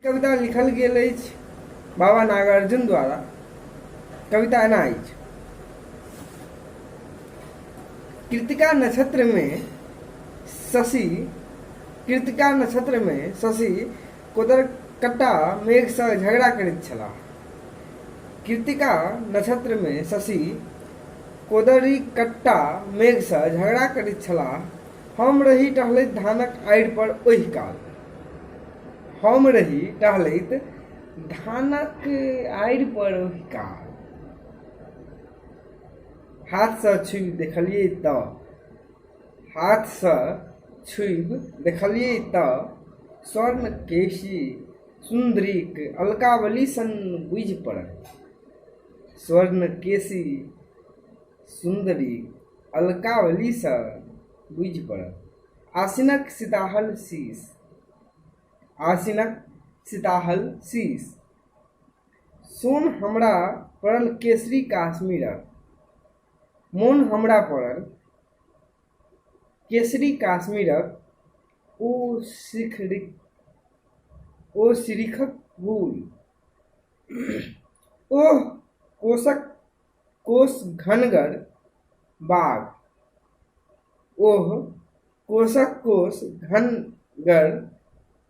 कविता लिखल गेल अछि बाबा नागार्जुन द्वारा। कविता एना अछि। कृतिका नक्षत्रमे शशि, कृतिका नक्षत्रमे शशि कोदरकट्टा मेघसँ झगड़ा करैत छलाह। कृतिका नक्षत्रमे शशि कोदरिकट्टा मेघसँ झगड़ा करैत छलाह। हम रही टहलैत धानक आड़ि पर ओहि काल। हम रही टहलैत धानक आड़ि पर ओहि काल। हाथसँ छुबि देखलियै तऽ हाथसँ छुबि देखलियै तऽ स्वर्ण केशी सुन्दरीक अलकावली सन बुझि पड़ल। स्वर्ण केशी सुन्दरी अलकावली सन बुझि पड़ल। आसिनक सिताहल शीश, आसिनक सिताहल शीश। सोन हमरा पड़ल केसरी काश्मीरक, मोन हमरा पड़ल केसरी काश्मीरक ओ शिखरिक ओ शिरिखक फूल। ओह कोशक कोश घनगर बाघ, ओह कोशक कोश घनगर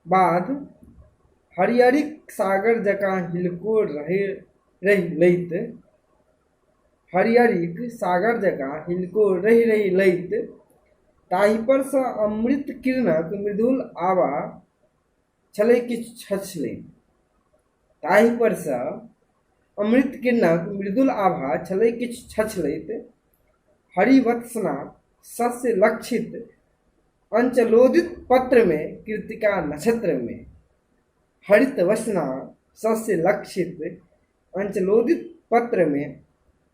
बाध, हरियरीक सागर जकाँ हिलकोर रहि रहि लैत, हरियरीक सागर जकाँ हिलकोर रहि रहि लैत, ताहिपर सँ अमृत किरणक मृदुल आभा छलै किछु छछलैत, ताहिपर सँ अमृत किरणक मृदुल आभा छलै किछु छछलैत, हरिवत्सना शस्य लक्षित अंचलोदित पत्रमे कृतिका नक्षत्रमे, हरितवसना शस्य लक्षित अंचलोदित पत्रमे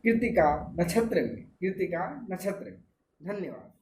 कृतिका नक्षत्रमे, कृतिका नक्षत्रमे। धन्यवाद।